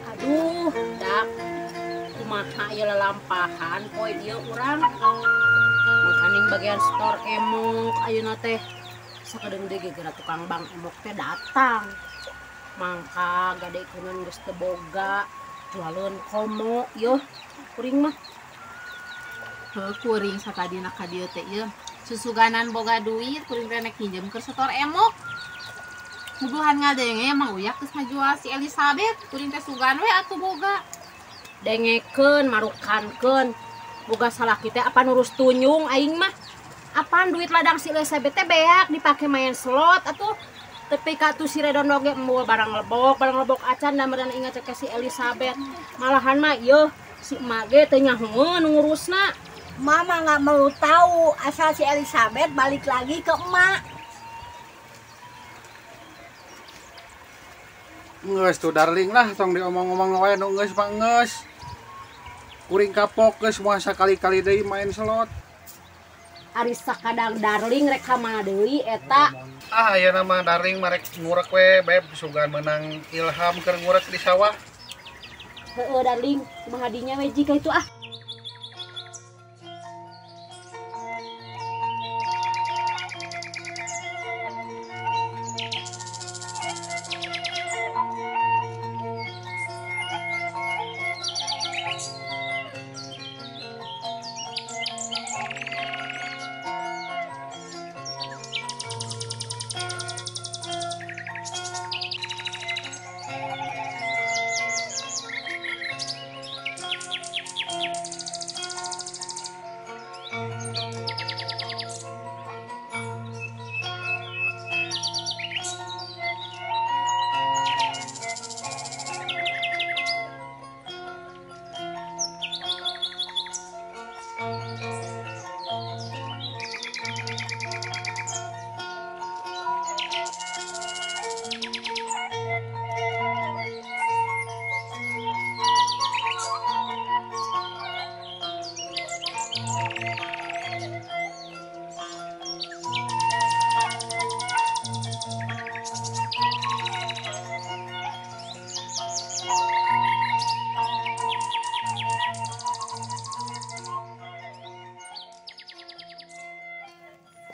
Aduh, dak kumaha ieu lalampahan poe ieu urang. Mangkaning bagian store emok ayeuna teh. Sakedeung deui ge geura tukang bank emok teh datang. Mangka gadekunan geus teu boga, jualeun komo yeuh kuring mah. Heuh kuring satadina ka dieu teh ieu. Susuganan boga duit kuring teh nek pinjem keur setor emok. Nuduhan ngadenge Mang Uyak geus ngajual si Elizabeth, kuring teh sugan we atuh boga. Dengekeun marukankeun. Boga salaki teh apa nurus tunyung aing mah. Apaan duit ladang si Elizabeth teh beak dipake main slot atuh. Tepi ka tuh si Redon oge embul barang lebok acan da meureun ingat cek si Elizabeth. Malahan mah ieu si emak ge teu nyahoeun ngurusna. Mama nggak mau tahu asal si Elizabeth balik lagi ke emak. Geus tuh darling lah tong diomong-omong wae nu geus mah geus. Kuring kapok geus moal sakali-kali deui main slot. Ari sakadang darling rek ka mana deui eta? Ah ayeuna mah darling marek ngurek we beb sugan menang ilham keur ngurek di sawah. Heueuh darling, kumaha dinya we jika itu ah.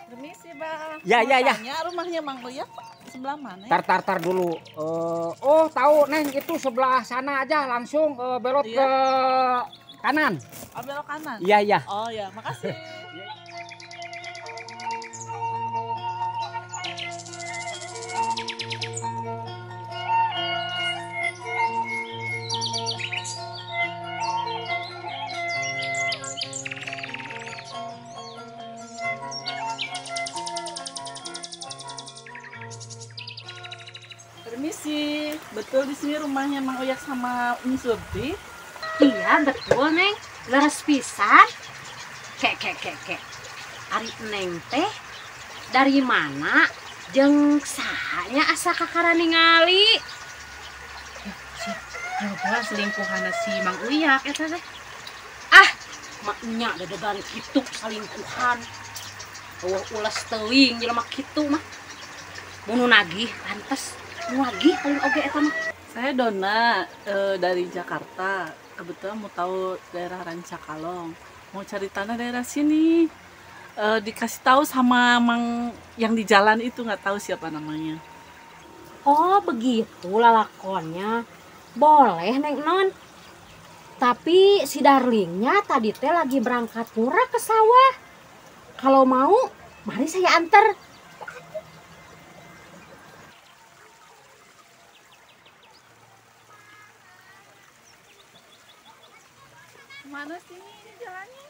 Permisi, Bang. Ya, ya, ya. Tanya rumahnya Mang Uyak sebelah mana? Tar, tar, tar dulu. Oh, tahu Neng, itu sebelah sana aja langsung belok iya. Ke kanan. Oh, belok kanan. Iya, iya. Oh, ya, makasih. Permisi, betul di sini rumahnya Mang Uyak sama Umi Surti? Iya betul Neng, leres pisan. Kek kek kek kek. Ari Neng teh dari mana? Jeung sahanya asa kakara ningali. Ya, selingkuhanna si Mang Uyak eta teh. Ah, maknya dedegan kitu selingkuhan. Eueuh ules teuing jelema kitu mah. Mun nagih pantes. Lagi paling oge eta mah. Saya Dona dari Jakarta. Kebetulan mau tahu daerah Rancakalong. Mau cari tanah daerah sini. Dikasih tahu sama Mang yang di jalan itu, nggak tahu siapa namanya. Oh, begitu lalakonnya. Boleh Neng Non. Tapi si darlingnya tadi teh lagi berangkat murah ke sawah. Kalau mau, mari saya antar. Mana sih ini jalannya?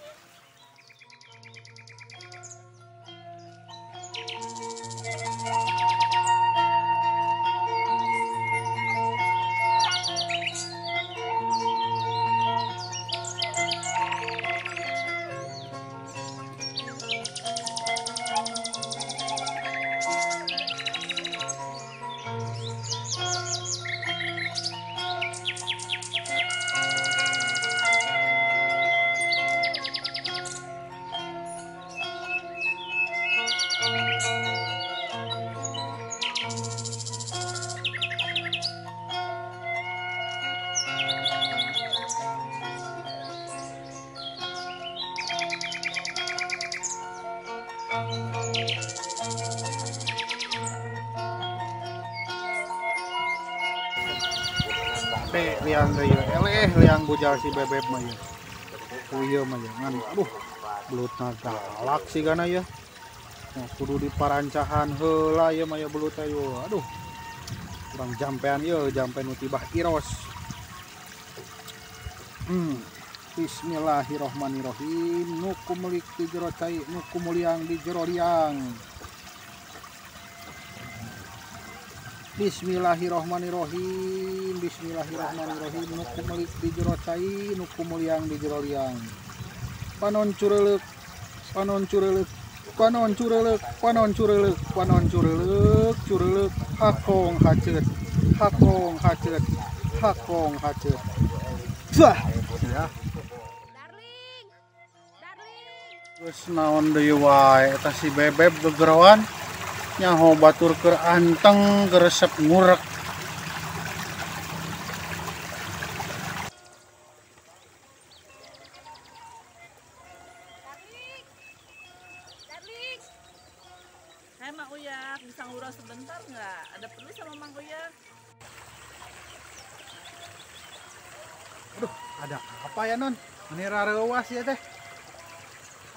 Gede liang deui eleh liang bujal si bebeb mah ieu. Ku ieu mah ieu ngan aduh belutna galak sigana ieu. Nah, kudu diparancahan heula ieu mah ieu belut teh ieu. Aduh. Kurang jampean ieu, jampe nu tibah iros. Bismillahirrahmanirrahim. Nu kumelik di jero cai, nu kumuliang di jero liang. Bismillahirrahmanirrahim. Bismillahirrahmanirrahim. Nu kumelik di jero cai, nu kumuliang di jero liang. Panon cureuleuh, panon cureuleuh, panon cureuleuh, panon cureuleuh, panon cureuleuh, cureuleuh, hakong haceut, hakong haceut, hakong haceut. Wah, ya. Darling. Darling. Geus naon deui wae eta si bebeb gegeroan. Nyaho batur keur anteng geresep ngurek. Darling. Darling. Hai Mang Uyak, bisa ngobrol sebentar nggak? Ada perlu sama Mang Uyak? Aduh, ada apa ya Non? Ini rareuwas ya teh.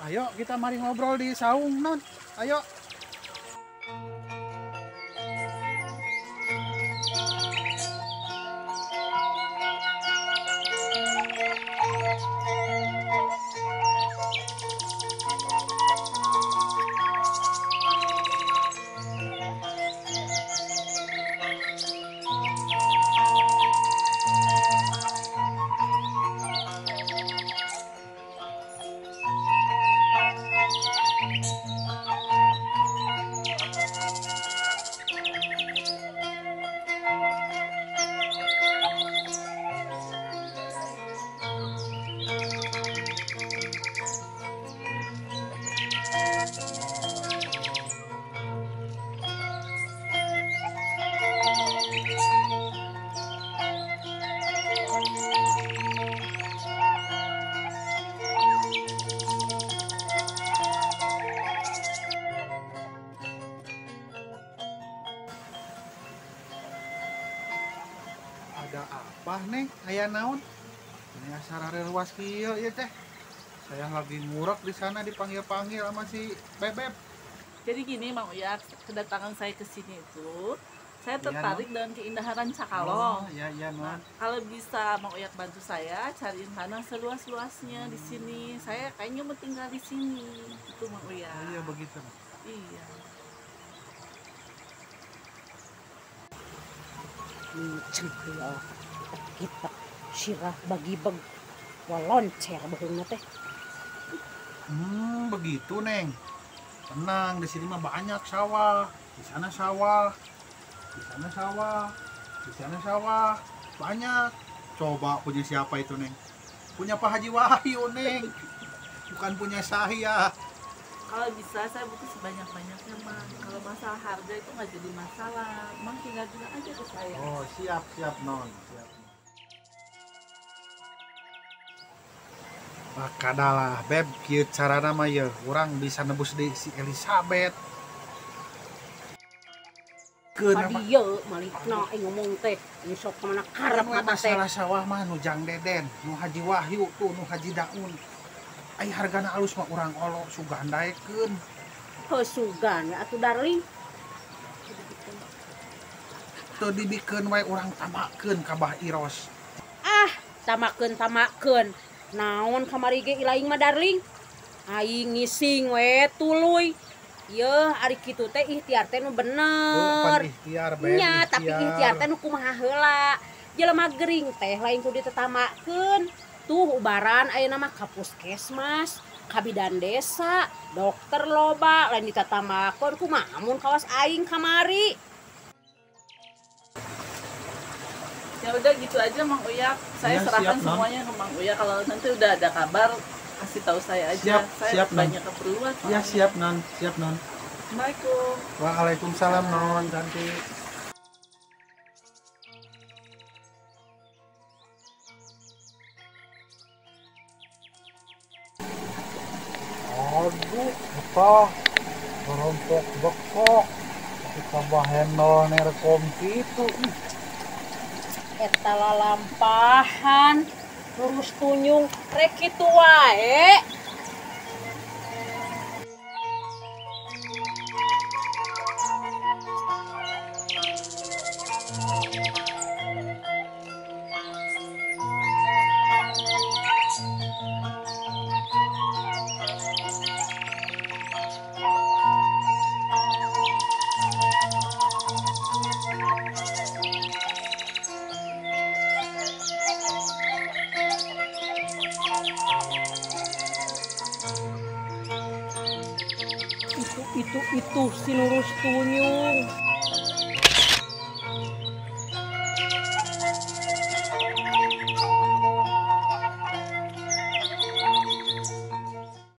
Ayo kita mari ngobrol di saung Non. Ayo. Ada apa Neng? Aya naon? Ini asa rareuwas kieu ieu teh. Saya lagi ngurek di sana dipanggil-panggil sama si Bebeb. Jadi gini Mang Uyak, kedatangan saya ke sini itu saya Iya, tertarik Non. dengan keindahan Rancakalong. Oh, iya iya Nah, Non. kalau bisa Mang Uyak bantu saya cariin tanah seluas-luasnya di sini. Saya kayaknya mau tinggal di sini. Itu Mang Uyak. Oh, iya begitu. Iya. Cengkriol kita sirah bagi beg waloncer baheungna teh. Begitu Neng. Tenang, di sini mah banyak sawah. Di sana sawah, di sana sawah, di sana sawah, banyak. Coba punya siapa itu Neng? Punya Pak Haji Wahyu Neng. Bukan punya saya. Kalau bisa saya butuh sebanyak-banyaknya Mang. Kalau masalah harga itu nggak jadi masalah. Mang tinggal bilang aja ke saya. Oh siap siap Non, siap. Makadalah beb, kieu carana mah yeuh urang bisa nebus di si Elizabeth. Keun Ka dieu malikna aing ngomong teh, ini sok kamana karep mah mata teh. masalah sawah mah nu Jang Deden, nu Haji Wahyu tuh, nu Haji Daun. Ai hargana alus mah urang olo sugan daekeun. Heuh sugan we atuh darling. Teu dibikeun wae urang tamakeun ka Bah Iros. Ah, tamakeun tamakeun. Naon kamari ge ilaing mah darling? Aing ngising we tuluy. Yeuh ari kitu teh ikhtiar teh nu Heuh, pan bener. ikhtiar beb, Nya, tapi ikhtiar teh nu kumaha heula. Jelema gering teh lain kudu ditetamakeun. Tuh ubaran ayeuna mah ka puskesmas, ka bidan desa, dokter loba lain ditatamakeun kumaha mun kawas aing kamari. Ya udah gitu aja Mang Uyak. Saya Ya, serahkan siap, Non. semuanya ke Mang Uyak. Kalau nanti udah ada kabar kasih tahu saya aja. Siap, saya siap, Non. banyak keperluan. Ya soalnya. siap Non, siap Non. Assalamualaikum. Waalaikumsalam Non, cantik. Aduh, apa? Kerompok bekok. Kita bahendol nerkom gitu. Ih. Eta lalampahan lurus tunyung rek kitu wae. Itu si lurus tunyung.